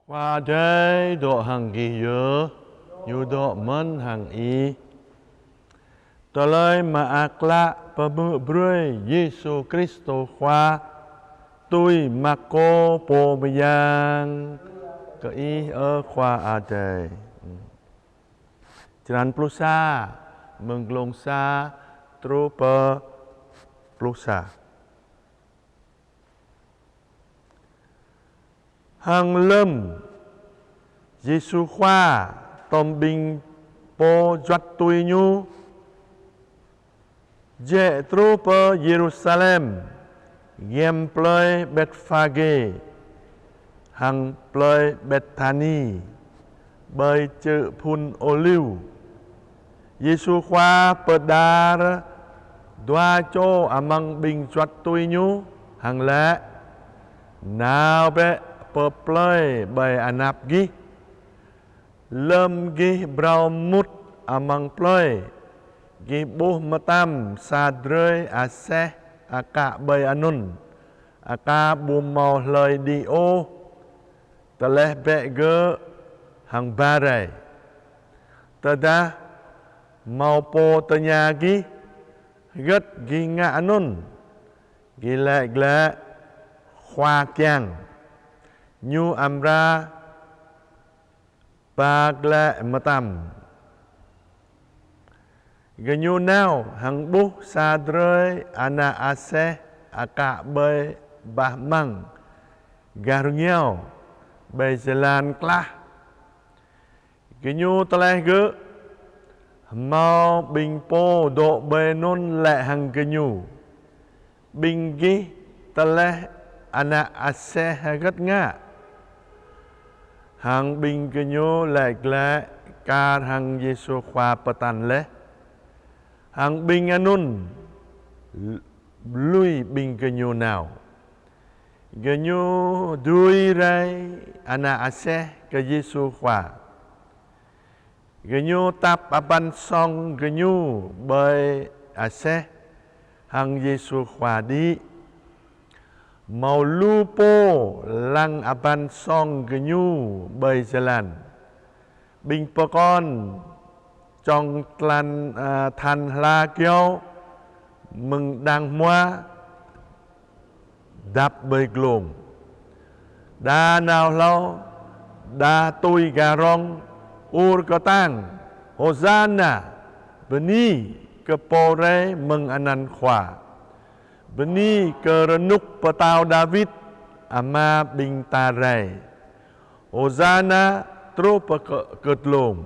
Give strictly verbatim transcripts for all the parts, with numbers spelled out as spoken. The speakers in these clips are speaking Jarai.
Khua Adai dŏ hăng gih yơh, Ñu dŏ mơ̆n hăng ih. Tơlơi Mơak Klă pơhmư̆ brơi Yêsu Kristô Khua tui Markô pô mơyang. Kơ Ih, ơ Khua Adai. Črăn pluh sa, mơ̆ng glông sa truh pơ pluh sa. Hăng lơm Yêsu Khua tŏm ƀing pô juăt tui Ñu jĕ truh pơ Yêrusalem, giăm plơi Betphagê hăng plơi Bethani, ƀơi čư̆ phŭn Ôliu, Yêsu Khua pơđar dua čô amăng ƀing juăt tui Ñu hăng laĭ: Nao bĕ pơ plơi ƀơi anăp gih. Lơm gih phrâo mŭt amăng plơi, gih ƀuh mơtam sa drơi aseh akă ƀơi anŭn, aka ƀu hmâo hlơi đĭ ôh. Tơleh bĕ gơ̆ hăng ba rai. Tơdah hmâo pô tơña gih: Hơgĕt gih ngă anŭn? Gih laĭ glaĭ: Khua kiăng, Ñu amra ba glaĭ mơtam. Gơñu nao hăng ƀuh sa drơi ană aseh akă ƀơi bah amăng gah rơngiao, ƀơi jơlan klah. Gơñu tơleh gơ̆. Hmâo ƀing pô dŏ ƀơi anŭn laĭ hăng gơñu: Ƀing gih tơleh ană aseh hơgĕt ngă? Hăng ƀing gơñu laĭ glaĭ kar hăng Yêsu Khua pơtă laih. Hăng ƀing anŭn lui ƀing gơñu nao. Gơñu dưi rai ană aseh kơ Yêsu Khua. Gơñu tăp abăn song gơñu ƀơi aseh, hăng Yêsu Khua đĭ. Hmâo lu pô lăng abăn song gơñu ƀơi jơlan. Ƀing pơkŏn čŏng tlan, a, than hla kyâo mơ̆ng đang hmua dăp ƀơi glông. Đa nao hlâo, đa tui garong, ur kơtang: Hôsanna! Bơni kơ Pô rai mơ̆ng anăn Khua! Bơni kơ rơnŭk pơtao Dawid, ama ƀing ta rai! Hôsanna truh pơ kơ-, kơtlông!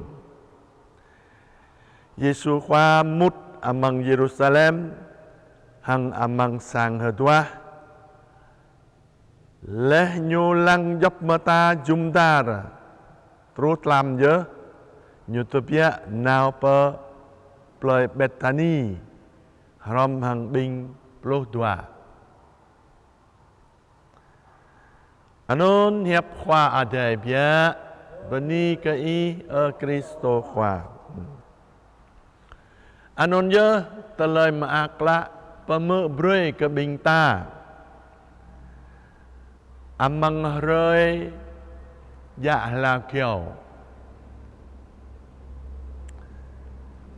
Yêsu Khua mŭt amăng Yêrusalem hăng amăng sang hơduah. Laih Ñu lăng djŏp mơta jum dar truh tlam yơh, Ñu tơbiă nao pơ plơi Bethani hrŏm hăng ƀing pluh dua. Anŭn hiăp Khua Adai biă. Bơni kơ Ih, ơ Kristô Khua. Anŭn yơh Tơlơi Mơak Klă pơhmư̆ brơi kơ ƀing ta amăng hrơi djă hla kyâo.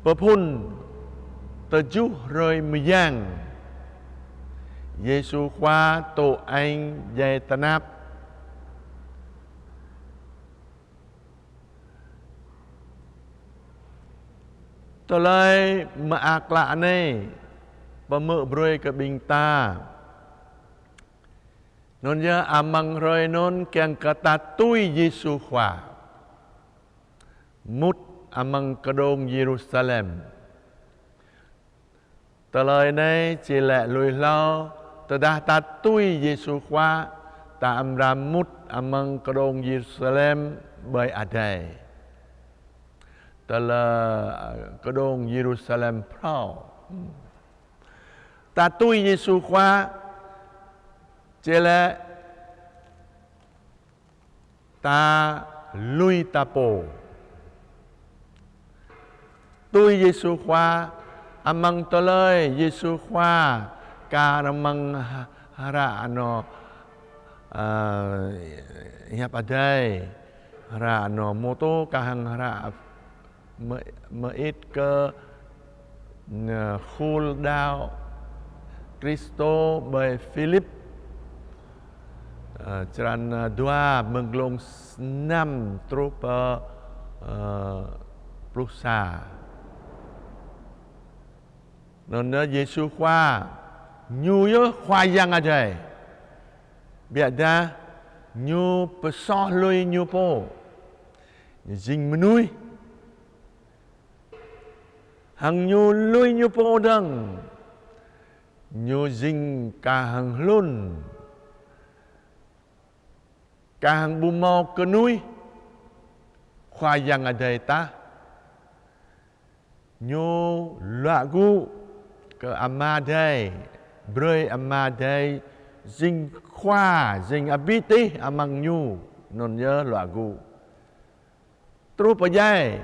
Pơphŭn tơjuh hrơi mơyang, Yêsu Khua tŭ añ djai tơnap. Tơlơi Mơak Klă anai pơhmư̆ brơi kơ ƀing ta. Anŭn yơh amăng hrơi anŭn kiăng kơ ta tui Yêsu Khua mŭt amăng kơđông Yêrusalem. Tơlơi anai či laĭ lui hlâo, tơdah ta tui Yêsu Khua, ta amra mŭt amăng kơđông Yêrusalem ƀơi adai. Tơlơi, ơ, kơđông Yêrusalem phrâo. Ta tui Yêsu Khua, či laĭ ta lui ta pô. Tui Yêsu Khua, amăng tơlơi Yêsu Khua kar amăng hră anŏ, Ơ, hiăp Adai, hră anŏ mơtô kah hăng hră mơ-, mơit kơ, ơ, khul đaŏ Kristô ƀơi Philip, ơ, črăn, ơ, dua, mơ̆ng glông s-, năm truh pơ, ơ, pluh sa. Anŭn yơh Yêsu Khua, Ñu yơh Khua Yang Adai. Biă dah Ñu pơsoh lui Ñu pô, Ñu jing mơnuih. Hăng Ñu lui Ñu pô dơ̆ng, Ñu jing kah hăng hlŭn, kah hăng ƀu hmâo kơnuih Khua Yang Adai tah. Ñu luă gŭ kơ Ama Adai, brơi Ama Adai jing Khua, jing abih tih amăng Ñu, anŭn yơh luă gŭ. Truh pơ djai,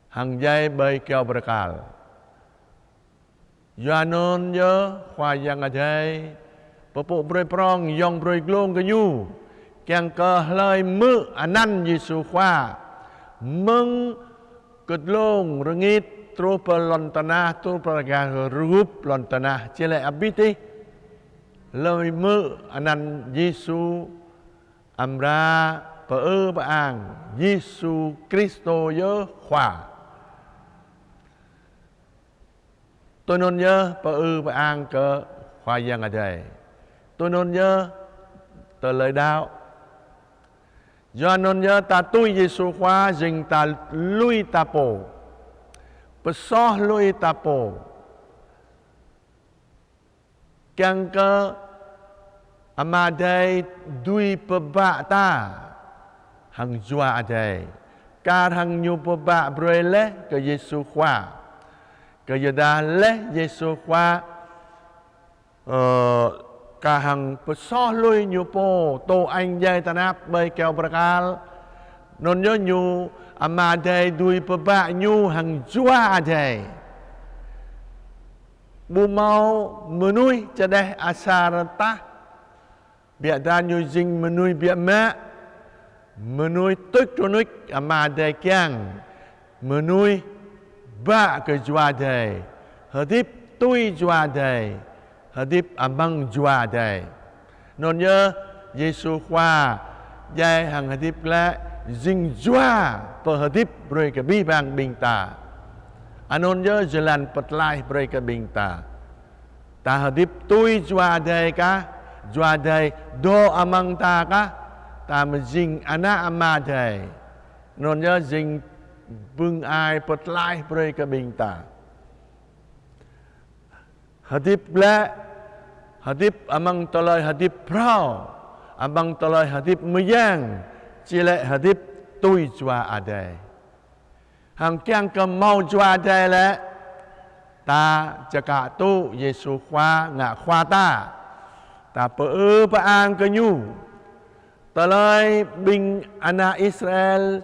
hăng djai ƀơi kơyâo bơrơkal. Yua anŭn yơh Khua Yang Adai pơpŭ brơi prŏng, yŏng brơi glông kơ Ñu, kiăng kơ hlơi hmư̆ anăn Yêsu Khua, mơ̆ng kơdlông rơngit truh pơ lŏn tơnah, truh pơ gah rơgup lŏn tơnah, či lĕ abih tih. Hlơi hmư̆ anăn Yêsu amra pơư pơang Yêsu Kristô yơh Khua. Tui anŭn yơh pơư pơang kơ Khua Yang Adai. Tui anŭn yơh tơlơi đaŏ. Yua anŭn yơh ta tui Yêsu Khua jing ta lui ta pô, pơsoh lui ta pô, kiăng kơ Ama Adai dưi pơbă ta hăng Jua Adai, kar hăng Ñu pơbă brơi laih kơ Yêsu Khua. Kơ yua dah laih Yêsu Khua, ơ, kah hăng pơsoh lui Ñu pô, tŏ añ djai tơnap ƀơi kơyâo bơrơkal, anŭn yơh Ñu, Ama Adai dưi pơbă Ñu hăng Jua Adai. Ƀu hmâo mơnuih čơđeh asar tah, biă dah Ñu jing mơnuih biă mă, mơnuih tuč rơnuč Ama Adai kiăng, mơnuih bă kơ Jua Adai, hơdip tui Jua Adai, hơdip amăng Jua Adai. Anŭn yơh Yêsu Khua djai hăng hơdip glaĭ jing Jua pơhơdip brơi kơ abih bang ƀing ta. Anŭn yơh jơlan pơtlaih brơi kơ ƀing ta. Ta hơdip tui Jua Adai kah, Jua Adai dŏ amăng ta kah, ta mơ̆ jing ană Ama Adai. Anŭn yơh jing bưng ai pơtlaih brơi kơ ƀing ta. Hơdip glaĭ, hơdip amăng tơlơi hơdip phrâo, amăng tơlơi hơdip mơyang, či lĕ hơdip tui Jua Adai. Hăng kiăng kơ hmâo Jua Adai lĕ, ta čơkă tŭ Yêsu Khua ngă Khua ta. Ta pơư pơang kơ Ñu. Tơlơi ƀing ană Israel,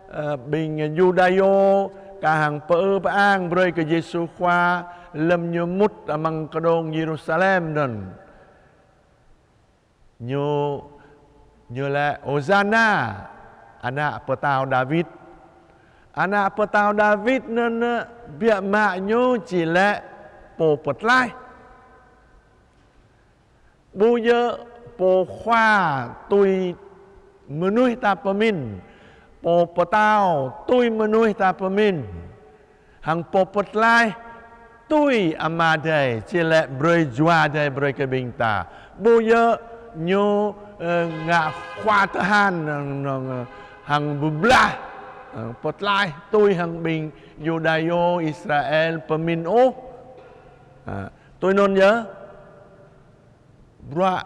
ơ, ƀing Yuđa yơh, kah hăng pơư pơang brơi kơ Yêsu Khua lơ̆m Ñu mŭt amăng kơđông Yêrusalem anŭn. Ñu, Ñu laĭ: Ôsana, ană pơtao Dawid. Ană pơtao Dawid anŭn, ơ, biă mă ñu či lĕ pô pơtlaih. Ƀu djơ̆ pô khua tui mơnuih ta pơmĭn, pô pơtao tui mơnuih ta pơmĭn, hăng pô pơtlaih tui Ama Adai, či lĕ brơi Jua Adai brơi kơ ƀing ta. Ƀu djơ̆ ñu, ơ, ngă khua tơhan, nŏng, nŏng, ơ, hăng pơblah, ơ, pơtlaih tui hăng ƀing Yuđa yơh Israel pơmĭn ôh. Ha, tui anŭn yơh, bruă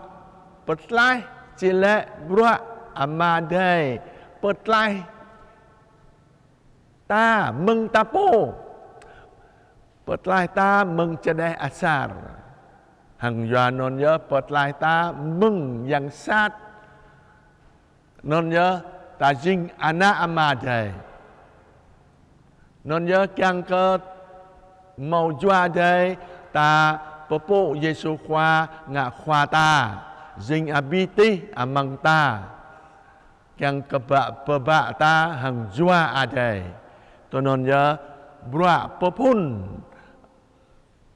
pơtlaih či lĕ bruă Ama Adai pơtlaih ta mơ̆ng ta pô. Pơtlaih ta mơ̆ng čơđeh asar. Hăng yua anŭn yơh pơtlaih ta mơ̆ng yang sat. Anŭn yơh ta jing ană Ama Adai. Anŭn yơh kiăng kơ hmâo Jua Adai, ta pơpŭ Yêsu Khua ngă Khua ta. jing abih tih amăng ta, kiăng kơ pơbă, pơbă ta hăng Jua Adai. Tui anŭn yơh bruă pơphun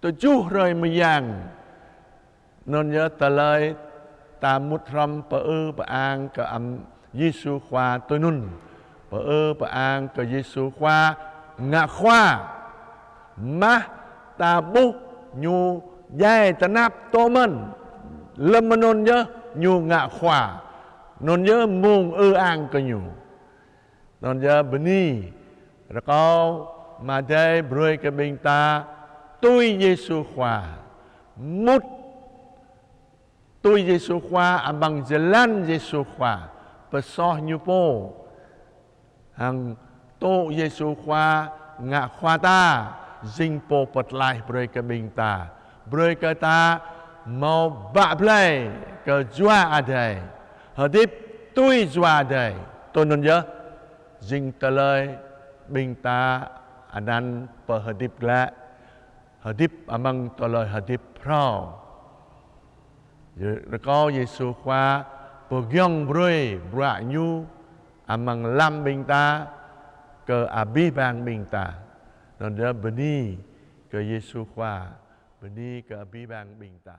tơjuh hrơi mơyang. Anŭn yơh tơlơi ta mŭt hrŏm pơư pơang kơ Ama Yêsu Khua tui anŭn. Pơư pơang kơ Yêsu Khua ngă khua. Mah ta ƀuh ñu djai tơnap tŏ mơ̆n. Lơ̆m anŭn yơh ñu ngă khua. Anŭn yơh mông ư ang kơ ñu. Anŭn yơh bơni, rơkâo Ama Adai brơi kơ ƀing ta tui Yêsu Khua. Mŭt tui Yêsu Khua, amăng jơlan Yêsu Khua, pơsoh ñu pô. Hăng tŭ Yêsu Khua ngă khua ta, jing pô pơtlaih brơi kơ ƀing ta. Brơi kơ ta hmâo bă blai kơ Jua Adai. Hơdip tui Jua Adai. Tui anŭn yơh, jing tơlơi ƀing ta anăn pơhơdip glaĭ. Hơdip amăng tơlơi hơdip phrâo. Rơkâo Yêsu Khua pơgiŏng brơi bruă ñu amăng lăm ƀing ta, kơ abih bang ƀing ta. Anŭn yơh bơni kơ Yêsu Khua, bơni kơ abih bang ƀing ta.